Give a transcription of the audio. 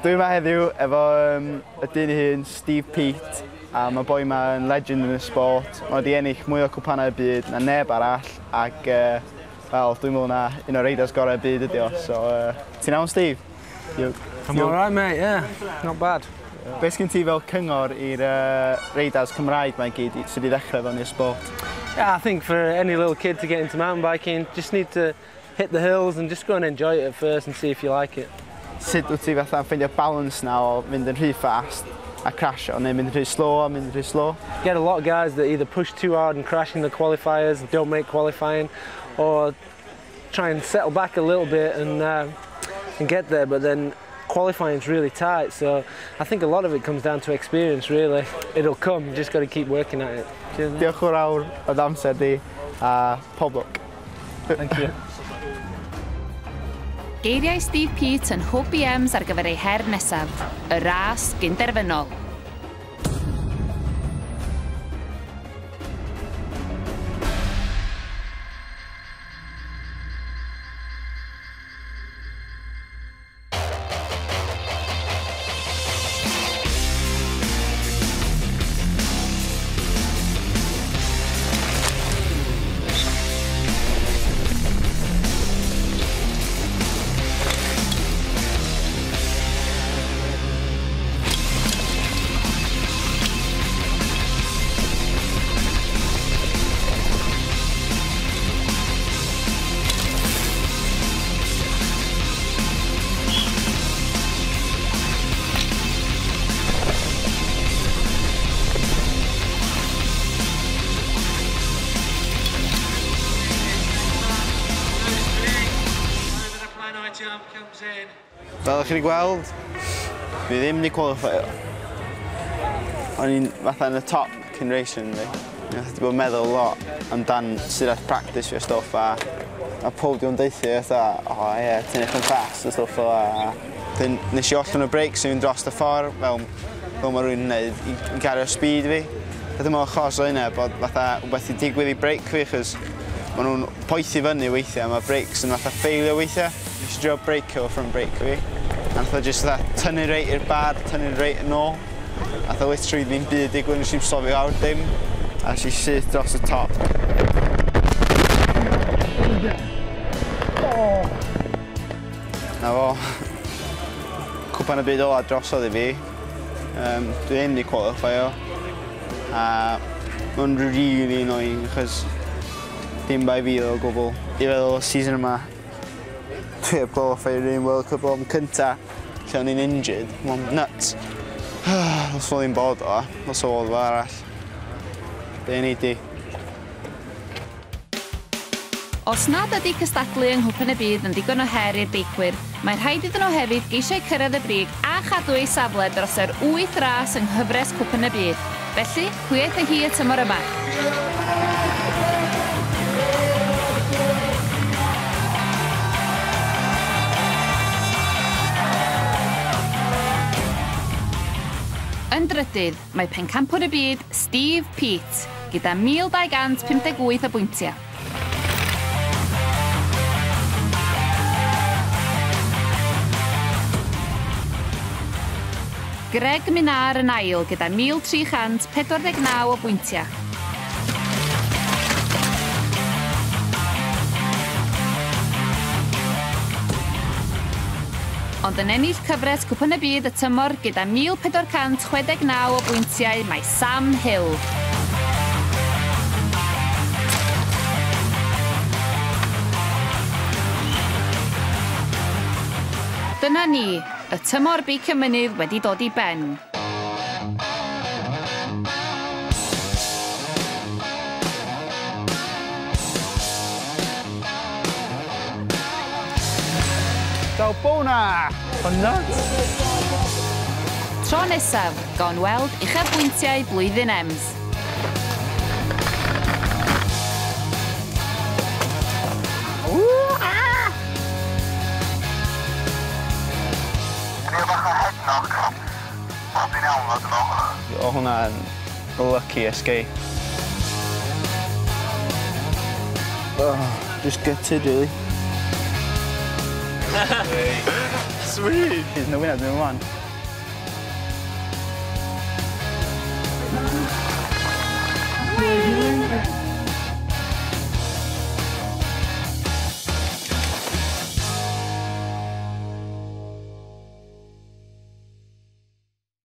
Dwi yma heddiw efo y dyn ei hun, Steve Peat, a mae boi yma yn legend yn y sport. Mae wedi ennill mwy o cwpanau y byd na neb arall, ac wel, dwi'n meddwl na un o'r reidars gorau y byd ydi o. So, ti'n iawn, Steve? You, I'm all right, mate, yeah. Not bad. Be sgyn ti fel cyngor i'r reidars Cymraeg 'ma i gyd sydd wedi ddechrau fewn i'r sport? Yeah, I think for any little kid to get into mountain biking, just need to hit the hills and just go and enjoy it at first and see if you like it. Sut wyt ti fatha ffeindio balance na o fynd yn rhy fast a crasho, neu mynd yn rhy slow a mynd yn rhy slow? Get a lot of guys that either push too hard and crash in the qualifiers and don't make qualifying, or try and settle back a little bit and get there, but then qualifying's really tight, so I think a lot of it comes down to experience, really. It'll come, you just got to keep working at it. Cheers, mate. Diolch o'r awr o amser di, a pob lwc. Thank you. Geiriau Steve Peat yn hwb i Ems ar gyfer ei her nesaf, y ras gynderfynol. Fel ydych chi wedi gweld, fi ddim wedi qualify. O'n i'n fatha yn y top cyn racing fi. O'n i'n wedi bod yn meddwl lot amdan sut ath practice fi a stwff a pob di'n deithio fatha, o oh, ie, yeah, ti'n eich yn fast a stwff fel a. Dyn nes i ollwng y brakes i fynd dros y ffordd fel mae rhywun yn neud i gario speed fi. A dwi'n meddwl achos o hynna bod fatha wbeth i digwydd i brake fi, achos maen nhw'n poethi fyny weithiau, mae brakes yn fatha ffaelio weithiau. Nes i drio brake o front brake fi. A nath o jyst fatha tynnu reit i'r bar, tynnu reit yn ôl. Nath o literally ddim byd digwydd, nes i'm stopio lawr dim. A nes i syth dros y top. Na fo. Cwpan y byd ola drosodd i fi. Dwi ddim wedi qualify-o. A mae'n really annoying, achos dim bai fi o gwbl. I feddwl y season yma, dwi heb qualify i'r un World Cup o'n cynta, lle o'n i'n injured, mae'n nuts. Os o'n i'n bod o, os o fod arall. Be ni di? Os nad ydy cystadlu yng Nghwpan y Byd yn ddigon o her i'r beicwyr, mae rhaid iddyn nhw hefyd geisio cyrraedd y brig a chadw eu safle dros yr 8 ras yng nghyfres Cwpan y Byd. Felly, pwy aeth â hi y tymor yma? Yn drydydd, mae pencampwr y byd, Steve Peat, gyda 1258 o bwyntiau. Greg Minnaar yn ail gyda 1349 o bwyntiau. Ond yn ennill cyfres Cwpan y Byd y tymor gyda 1469 o bwyntiau mae Sam Hill. Dyna ni, y tymor beicio mynydd wedi dod i ben. Salbona! O nuts! Tro nesaf, gawn weld uchafbwyntiau blwyddyn Ems. Dwi'n bach o head knock. Dwi'n iawn ddo, dwi'n meddwl. O hwnna'n lucky escape. Oh, just gutted, really. Sweet! He's no winner, dwi'n wan.